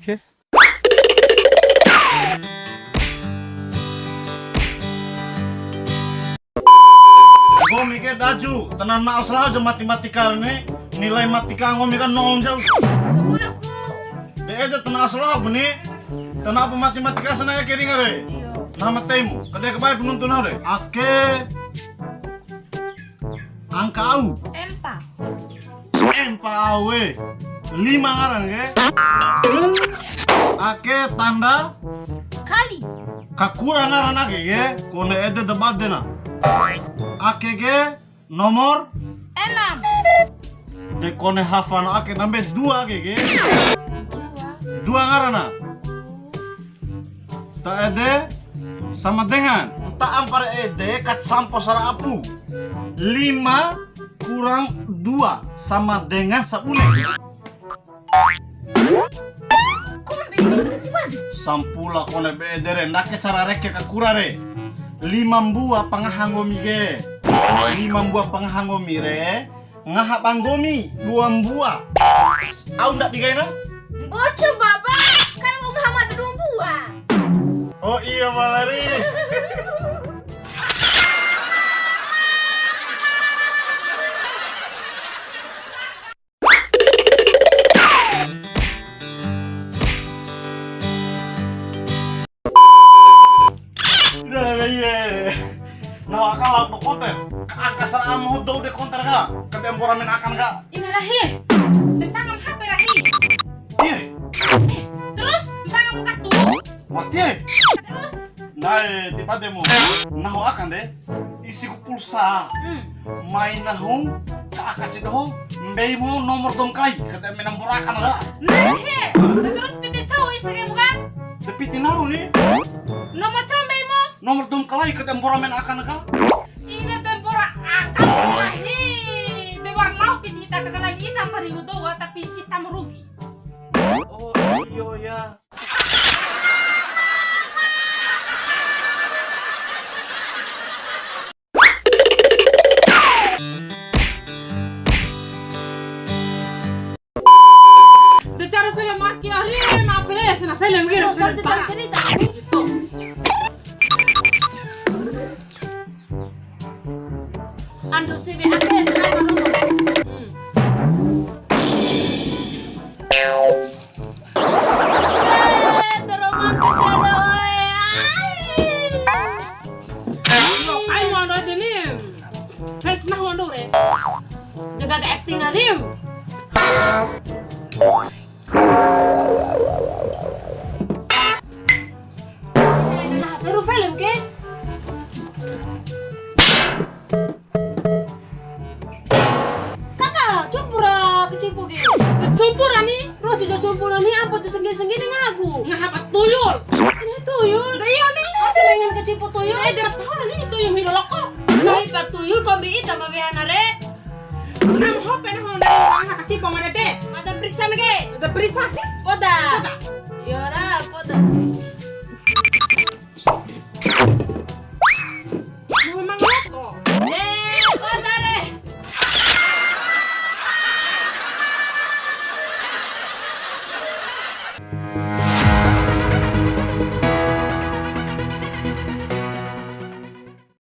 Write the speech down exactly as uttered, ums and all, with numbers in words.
Nggomi ke daju, tana na'o sara'a ja matematika ni, nilai matika nggomi kan nol jau. De ede tana sara'a ni, tana apa matematika sana ya keringa re. Iyo. Nah, matemu, kade kebae penonton au re. Ake angka au. Empa. Empa au e. Lima ngaran ke. Ake tanda. Kali. Kakura ngaran ake ke. Kone ede de badena. Ake ke nomor. Enam. De kone hafal ake nambe dua ake ke. Dua. Dua ngarana. Ta ede sama dengan. Ta ampar ede kat sampo sara apu. Lima kurang dua sama dengan sabune. Sampula kone be ede re, ndake cara reke kakura re. Lima mbua pangaha nggomi ke. Lima mbua pangaha nggomi re. Ngaha ba nggomi dua mbua. Au ndadi kaina? Mbojo, Baba. Kan mau ngaha mada dua mbua. Oh iya, Malari. Iya, iya. Nah, aka lao do konter. Ka aka sara amu dou de konter ka. Kade mpora mena akan ka. Ina rahi. Tentang am H P rahi. Iya. Terus, tentang am kartu. Wati. Terus. Nah, tiba demo. Nahu akan de. Isi ku pulsa. Hmm. Mai nahu ka aka si doho. Mbei mu nomor dou makalai. Kade mena mpora akan ka. Nah, iya. Terus piti cau isi ke bukan? Piti nahu ni. Nomor cau mbei mu. Nomor dou makalai kade mpora mena akan ka. Ina de mpora akan ka. Hi, de wara nahu piti ita kakalai ita parilu doa, tapi ita merugi. Oh, iyo ya. De cara film aki ari, na apa ya, sana film gitu, film cara parah. Cerita. Gitu. Ando C W A P S apa nomor? Hmm. Eh, teromantis ya, doi. Ai. Lo, ai, mau ando sini. Fans mah mau ando, re. Jaga ke acting, Arim. Nah, seru film ke? Kaka, cumpura kacimpo ke. Cumpura ni? Roti ja cumpura ni, apa tu sengge-sengge ni ngaku? Ngaha ba tuyul. Ini tuyul. Dah iya ni. Ada dengan kacimpo tuyul. Eh, darah pahon ni tuyul hilo loko. Nah, ipa tuyul kombi ita ma wehana re. Am hope na hona ngaha kacimpo ma dete. Mada periksa na ke. Mada periksa si. Poda. Poda. Yora, poda.